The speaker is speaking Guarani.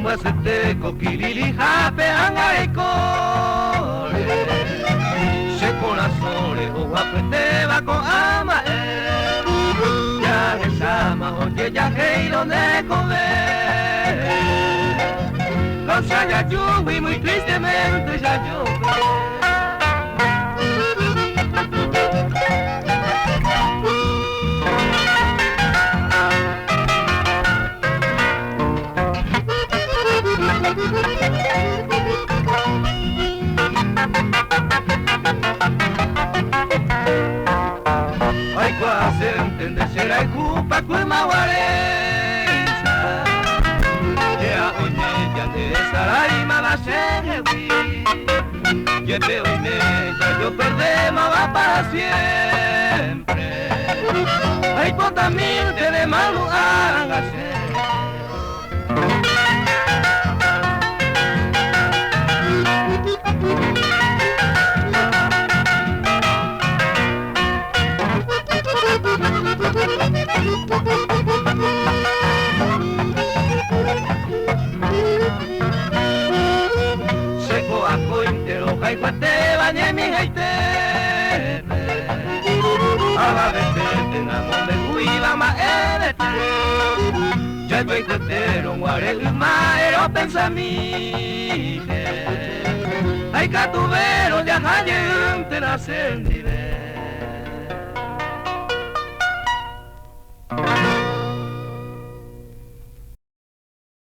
Chembyasete ko kirirĩhápe ág̃a reikóre. Che korasõre oguapyetéva ko'ã mba'e. Jahecháma ojejahéirõ nde kove. Kóicha jajúgui muy tristemente jajove. Aikuaasente nde cherayhúpa ku ymaguaréicha. Che oime ñanderesaráimava chehegui. Jepe oime jajoperdémava para siempre. Aipotamínte nemandu'a ág̃a che. Chéko akóinte rohayhuetéva ñemihaitépe. Avavete namombe'úiva mba'evete. Jajoayhuetérõ guare yma eropensamíke. Ha ikatuvérõ jaha jeýntena chendive.